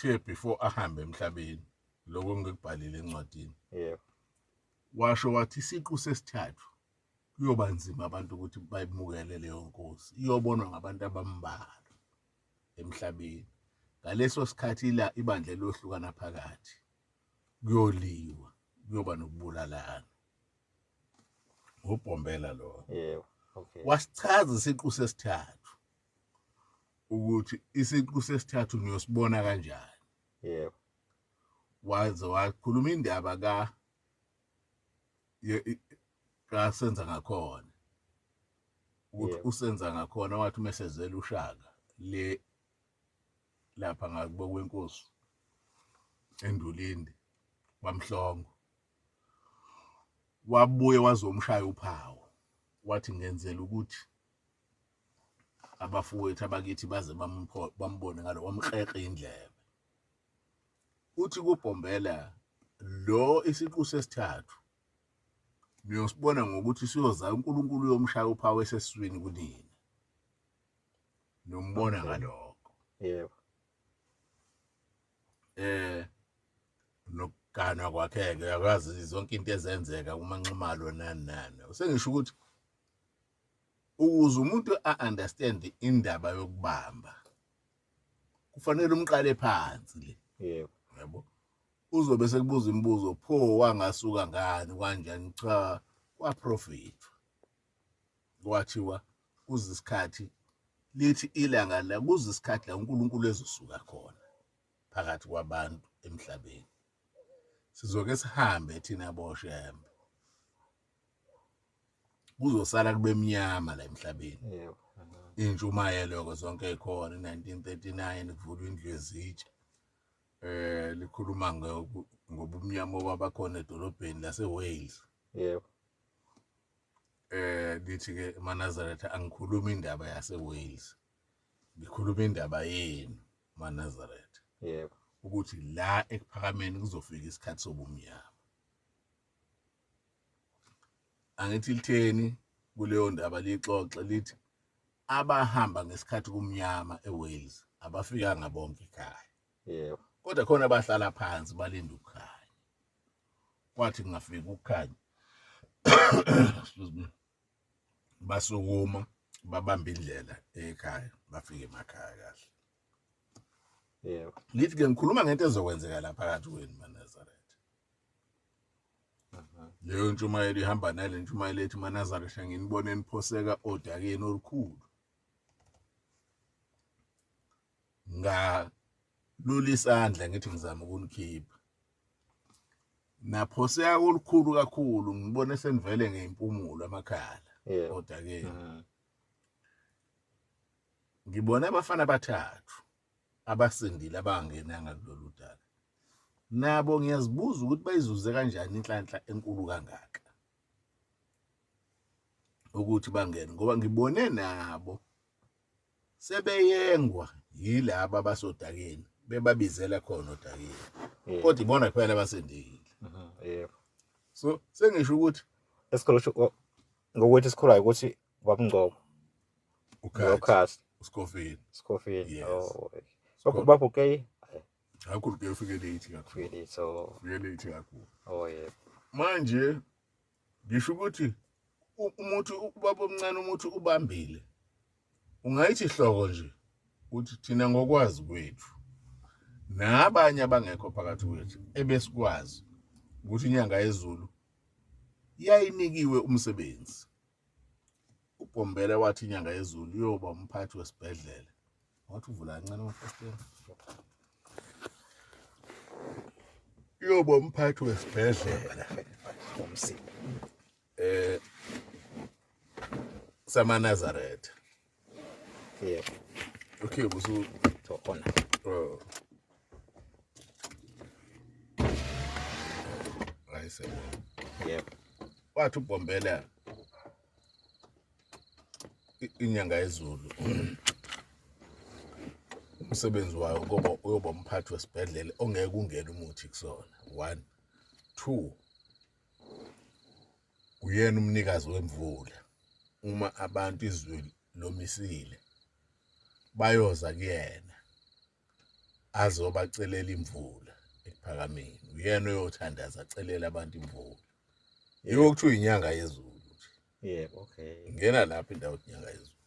Uthe before ahambe emhlabeni, lokho ngikubhalile encwadini. Yebo. Washo wathi isiqu sesithathu kuyoba nzima abantu ukuthi bayimukele leyo nkosi, iyobonwa ngabantu abambalwa emhlabeni. Ngaleso sikhathi ila ibandla liyohlukana phakathi, kuyoliwa, kuyoba nokubulalana. Ubhombela lo. Yebo. Okay. Wasichaza isiqu sesithathu ukuthi isiqu sesithathu niyosibona kanjani. Yebo. Waze wakhuluma indaba ka kasenza ngakhona ukuthi usenza ngakhona, wathi umesezela uShaka le lapha ngakubo kwenkosi eNdulindi kwaMhlongo, wabuye wazomshaya uphawu, wathi ngenzela ukuthi abafowethu abakithi baze bambone ngalo, wamkrekre indlebe. Uthi kubhombela lo isiqu sesithathu niyosibona ngokuthi siyoza uNkulunkulu uyomshaya uphawu esesiswini kunina, nombona ngalokho. Yebo. Nokuganwa kwakhe ke uyakwazi zonke into ezenzeka kuMaNxumalo nani nani. Sengisho ukuthi ukuze umuntu a-understand indaba yokubamba kufanele umqale phansi le. Yebo. Yabo. Uzobe sekubuza imibuzo, pho wangasuka ngani kanjani? Cha, kwaprofithwa. Kwathiwa kuze isikhathi lithi ilanga la kuze isikhathi la uNkulunkulu ezosuka khona phakathi kwabantu emhlabeni. Sizoke sihambe thina boShembe. Kuzosala kube mnyama la emhlabeni. Yebo. Intshumayelo zonke ikhona 1939 kuvulwa indlu yezitsha. Likhuluma ngobumnyama obabakhona edolobheni lase Wales. Yebo. Lithi ke maNazaretha angikhuluma indaba yase Wales. Ngikhuluma indaba yenu maNazaretha. Yebo. Ukuthi la ekuphakameni kuzofika isikhathi sobumnyama. Angithi litheni kuleyo ndaba lixoxe lithi abahamba ngesikhathi kumnyama eWales abafikanga bonke ekhaya. Yebo. Kodwa khona abahlala phansi balinda ukukhanya. Kwathi kungafika ukukhanya, excuse me, basukuma babamba indlela ekhaya, bafika emakhaya kahle. Yebo. Lithi ke ngikhuluma ngento ezokwenzeka la phakathi kwenu maNazaretha. Leyo ntshumayelo ihamba nale ntshumayelo ethi maNazaretha nginibone niphoseka odakeni olukhulu. Ngalula isandla ngithi ngizama ukunikhipha. Naphoseka olukhulu kakhulu, ngibone senivele ngeimpumulo amakhala odakeni. Ngibone abafana abathathu abasindile abangenanga kulolu daka. Nabo ngiyazibuza ukuthi bayizuze kanjani inhlanhla enkulu kangaka ukuthi bangene, ngoba ngibone nabo sebeyengwa yilaba abasodakeni bebabizela khona odakeni, kodwa ibona kuphela abasindile. Yebo. So sengisho ukuthi esikolo ngokwethu esikhulayo ukuthi babungcobo uKhathi, uSkhofini. Skhofini. Yes. Oh. So baba okay. Kakhulu ke ufike late kakhulu. Ufike late, so ufike late kakhulu. Oh yebo. Manje ngisho ukuthi umuthi ubaba omncane umuthi ubambile. Ungayithi hloko nje ukuthi thina ngokwazi kwethu nabanye abangekho phakathi kwethu ebesikwazi ukuthi inyanga yezulu yayinikiwe umsebenzi. UBhombela wathi inyanga yezulu iyoba umphathi wesibhedlela. Wathi uvula kancane amafasitela. Iyoba umphathi wesibhedlela. SamaNazaretha. Yebo. Okay, busu ona. Oh. Ayise. Yebo. Wathi uBhombela inyanga yezulu umsebenzi wayo ngoba uyoba umphathi wesibhedlela ongeke ungene umuthi kusona. 1 2 uyena umnikazi wemvula. Uma abantu izwe lomisile bayoza kuyena Azobacelela imvula ekuphakameni. Uyena oyothandaza acelela abantu imvula. Yiko kuthiwa inyanga yezulu nje. Yebo, okay. Ingena lapho indawo inyanga yezulu.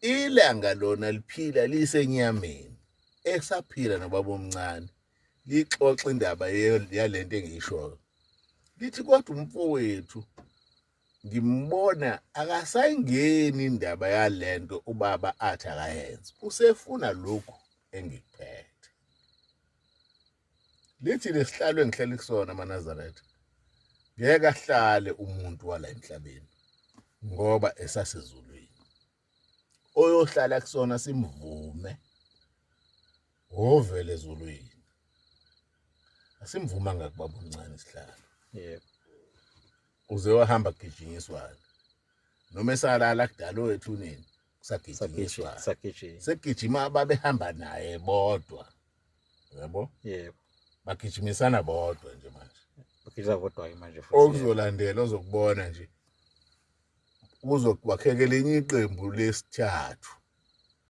Ilanga lona liphila lisenyameni. Esaphila nobaba omncane lixoxa indaba yalento engiyishoyo. Lithi kodwa umfowethu ngimbona akasayingeni indaba yalento ubaba athi akayenze usefuna lokhu engikuphethe lithi lesihlalo engihleli kusona amaNazaretha ngeke ahlale umuntu wala emhlabeni ngoba esasezulwini oyohlala kusona simvume ovele ezulwini asimvumanga kubaba omncane isihlalo Yebo. Uze wahamba kugijinyiswana noma esalala kudala owethuneni kusagijinyiswana. Sagijima. Segijima ababehamba naye bodwa. Yebo? Yebo. Bagijimisana bodwa nje manje. Bagijima bodwa ke manje futhi. Okuzolandela ozokubona nje kuzokwakheka elinye iqembu lesithathu.